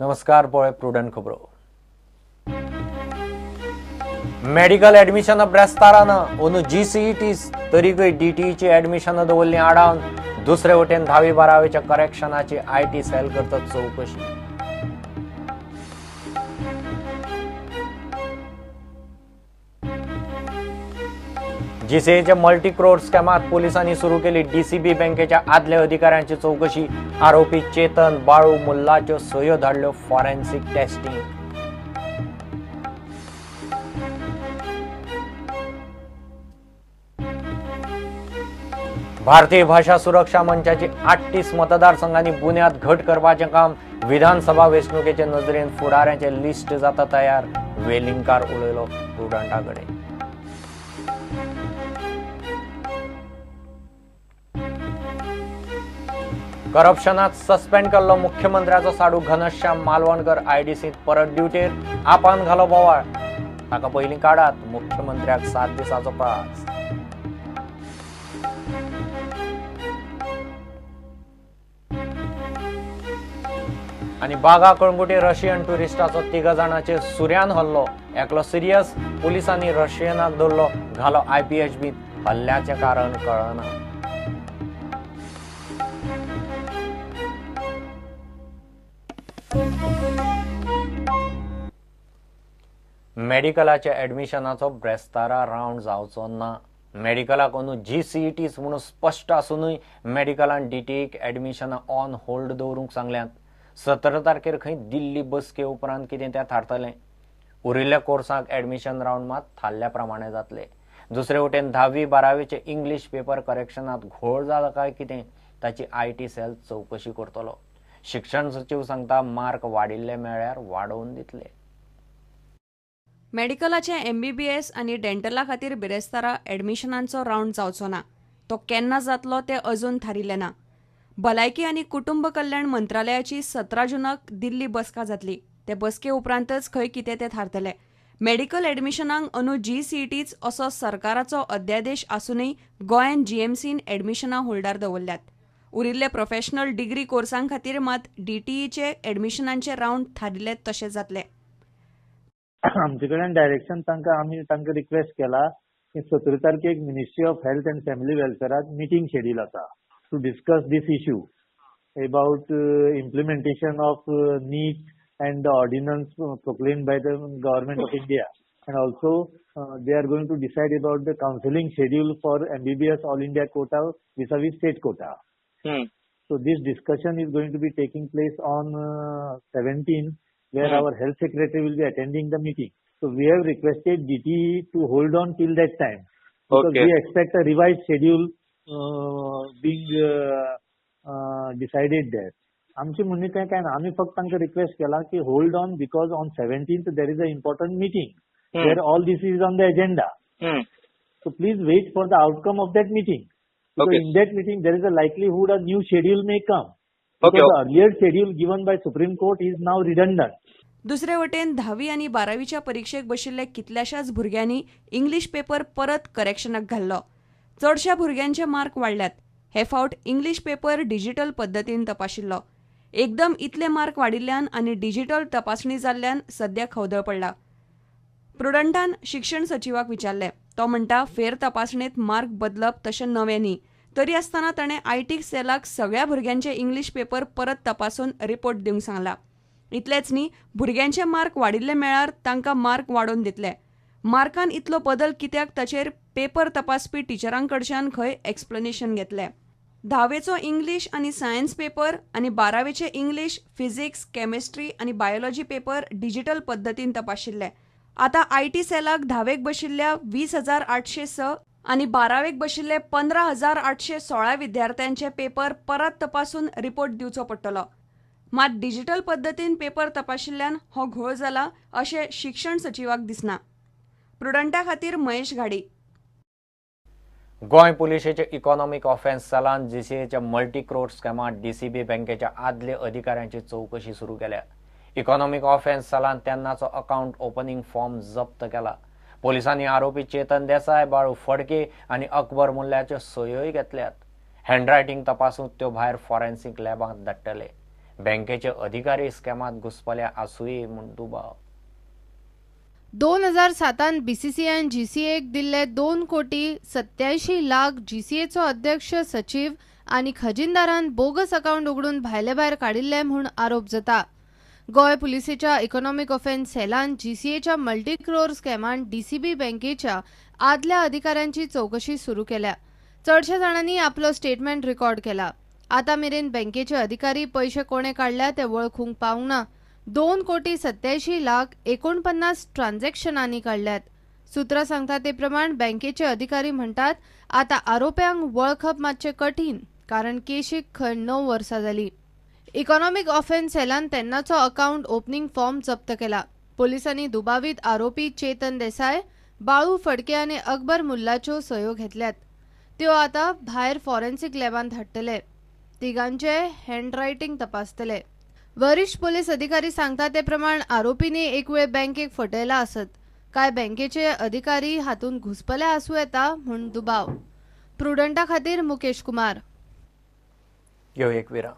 नमस्कार, पळय प्रुडंट खबरो. मेडिकल ऍडमिशन ब्रेस्तारान अंदू जीसीईटी तरीकय डीटीईची ऍडमिशन दवरली आडावन. दुसरे वटेन 10वी 12वीच्या करेक्शनाची IT sell करतात चवकशी. जीसीएच्या मल्टी क्रोर स्कॅमात पोलिसांनी सुरू केली डीसीबी बँकेच्या आदल्या अधिकाऱ्यांची चौकशी. आरोपी चेतन बाळू मुल्लाच्यो सयो धाडल्यो फॉरेन्सिक टेस्टिंग. भारतीय भाषा सुरक्षा मंचाची 38 मतदारसंघांनी बुन्याद घट करपाचें काम. विधानसभा वेंचणुकेचे नजरेन फुडाऱ्यांचे लिस्ट जाता तयार. वेलिंगकार उलयलो प्रुडंटा कडेन. करप्शनात सस्पेंड केल्लो मुख्यमंत्र्याचो साडू घनश्याम मालवणकर आयडीसीत परत ड्युटेर. आपान घालो बोवाळ, ताका पयलीं काडात. मुख्यमंत्र्याक 7 दिसाचो प्रास. आनी बागा कळंगुटे रशियन ट्युरिस्टाचो 3 जाणांचेर सुऱ्यान हल्लो. एकलो सिरियस, पुलिसांनी रशियनाक धरलो, घालो आयपीएचबीत. हल्ल्याचें कारण कळना. मेडिकलाच्या ऍडमिशनाचो ब्रेस्तारा रावंड जावचो ना. मेडिकलाक अंदू जीसीईटीच म्हणून स्पश्ट आसूनय मेडिकलान डीटीईक ऍडमिशनां ऑन होल्ड दवरूंक सांगल्यात. 17 तारखेर खंय दिल्ली बसके उपरांत कितें तें थारतलें. उरिल्ल्या कोर्सांक ऍडमिशन रावंड मात थारल्या प्रमाणे जातले. दुसरे वटेन 10वी 12वीचे इंग्लीश पेपर करेक्शनात घोळ जाला काय कितें ताची IT sell चवकशी करतलो. शिक्षण सचीव सांगता मार्क वाडिल्ले मेळ्ळ्यार वाडोवन दितले. मेडिकलाचे एमबीबीएस आनी डेंटला खातीर बिरेस्तारा ऍडमिशनांचो रावंड जावचो ना. तो केन्ना जातलो तें अजून थारिल्लें ना. भलायकी आनी कुटुंब कल्याण मंत्रालयाची 17 जूनाक दिल्ली बसका जातली. ते बसके उपरांतच खंय कितें तें थारतलें. मेडिकल ऍडमिशनांक अंदू जीसीईटीच असो सरकाराचो अध्यादेश आसूनय गोंयान जीएमसीन ऍडमिशनां होल्डार दवरल्यात. उरिल्ले प्रोफेशनल डिग्री कोर्सां खातीर मात डीटीईचे ऍडमिशनांचे रावंड थारिल्ले तशें जातले. आमचे कडेन डायरेक्शन तांकां आमी तांकां रिक्वेस्ट केला की 17 तारखेक ministry of health and family वेलफेराक meeting schedule आसा to discuss this issue about implementation of NEET and the ordinance proclaimed by the government of India, and also they are going to decide about the counselling schedule for MBBS all India quota vis-a-vis state quota. So this discussion is going to be taking place on 17th, where our health secretary will be attending the meeting. So we have requested DTE to hold on till that time, because we expect a revised schedule being decided there. आमची म्हणणी काय काय ना, आमी फक्त तांकां request केला की hold on, because on 17th there is a important meeting where all this is on the agenda. So please wait for the outcome of that meeting. Because in that meeting there is a likelihood a new schedule may come. Because the earlier schedule given by Supreme Court is now redundant. दुसरे वटेन 10वी आनी 12वीच्या परिक्षेक बशिल्ले कितल्याशाच भुरग्यांनी English paper परत करेक्शनाक घाल्लो. चडश्या भुरग्यांचे मार्क वाडल्यात. हे फावट इंग्लीश पेपर डिजिटल पद्दतीन तपाशिल्लो. एकदम इतले मार्क वाडिल्ल्यान आनी डिजिटल तपासणी जाल्ल्यान सद्या खवदळ पडला. प्रुडंटान शिक्षण सचिवाक विचारलें. तो म्हणटा फेर तपासणेत मार्क बदलप तशें नवें न्ही, तरी आसतना ताणें IT सेलाक सगळ्या भुरग्यांचे इंग्लीश पेपर परत तपासून रिपोर्ट दिवंक सांगला. इतलेंच न्ही, भुरग्यांचे मार्क वाडिल्ले मेळ्ळ्यार तांकां मार्क वाडोवन दितले. मार्कान इतलो बदल कित्याक ताचेर पेपर तपासपी टिचरां कडच्यान खंय एक्सप्लेनेशन घेतलें. 10वेचो इंग्लीश आनी सायन्स पेपर आनी 12वेचे इंग्लीश, फिजिक्स, केमिस्ट्री आनी बायोलॉजी पेपर डिजिटल पद्दतीन तपाशिल्ले. आतां IT सेलाक 10वेक बशिल्ल्या 20,806 आनी 12वेक बशिल्ले 15,816 विद्यार्थ्यांचे पेपर परत तपासून रिपोर्ट दिवचो पडटलो. मात डिजिटल पद्दतीन पेपर तपाशिल्ल्यान हो घोळ जाला अशें शिक्षण सचिवाक दिसना. प्रुडंटा खातीर महेश घाडी. गोंय पुलिशेचे इकॉनॉमिक ऑफेन्स सेलान जीसीएच्या मल्टी क्रोर स्कॅमात डीसीबी बँकेच्या आदल्या अधिकाऱ्यांची चवकशी सुरू केल्या. इकॉनॉमिक ऑफेन्स सेलान तेन्नाचो अकाउंट ओपनिंग फॉर्म जप्त केला. पोलिसांनी आरोपी चेतन देसाय, बाळू फडके आनी अकबर मुल्ल्याच्यो सयोय घेतल्यात. हँडरायटिंग तपासून त्यो भायर फॉरेन्सिक लॅबांत धाडटले. बँकेचे अधिकारी स्कॅमात घुसपल्या आसुये म्हूण दुबाव. 2007 बीसीसीआयन जीसीएक दिल्ले 2 कोटी 87 लाख जीसीएचो अध्यक्ष, सचीव आनी खजिनदारान बोगस अकाउंट उगडून भायले भायर काडिल्ले म्हूण आरोप जाता. गोंय पुलिसेच्या इकॉनॉमिक ऑफेन्स सेलान जीसीएच्या मल्टी क्रोर स्कॅमान डीसीबी बँकेच्या आदल्या अधिकाऱ्यांची चौकशी सुरू केल्या. चडशा जाणांनी आपलो स्टेटमेंट रिकॉर्ड केला. आतां मेरेन बँकेचे अधिकारी पयशे कोणे काडल्या ते वळखूंक पावंक ना. 2 कोटी 87 लाख 49 ट्रान्झॅक्शनांनी काडल्यात. सूत्रां सांगता ते प्रमाण बँकेचे अधिकारी म्हणटात आतां आरोप्यांक वळखप मातशें कठीण, कारण केशीक खंय 9 वर्सां जाली. इकॉनॉमिक ऑफेन्स सेलान तेन्नाचो अकाउंट ओपनिंग फॉर्म जप्त केला. पोलिसांनी दुबावीत आरोपी चेतन देसाय, बाळू फडके आनी अकबर मुल्लाच्यो सयो घेतल्यात. त्यो आतां भायर फॉरेन्सिक लॅबांत धाडटले. तिगांचे हँडरायटिंग तपासतले. वरिष्ठ पोलीस अधिकारी सांगता ते प्रमाण आरोपींनी एक वेळ बँकेक फटयला आसत, काय बँकेचे अधिकारी हातूंत घुसपले आसूं येता म्हूण दुबाव. प्रुडंटा खातीर मुकेश कुमार. यो एक विराम.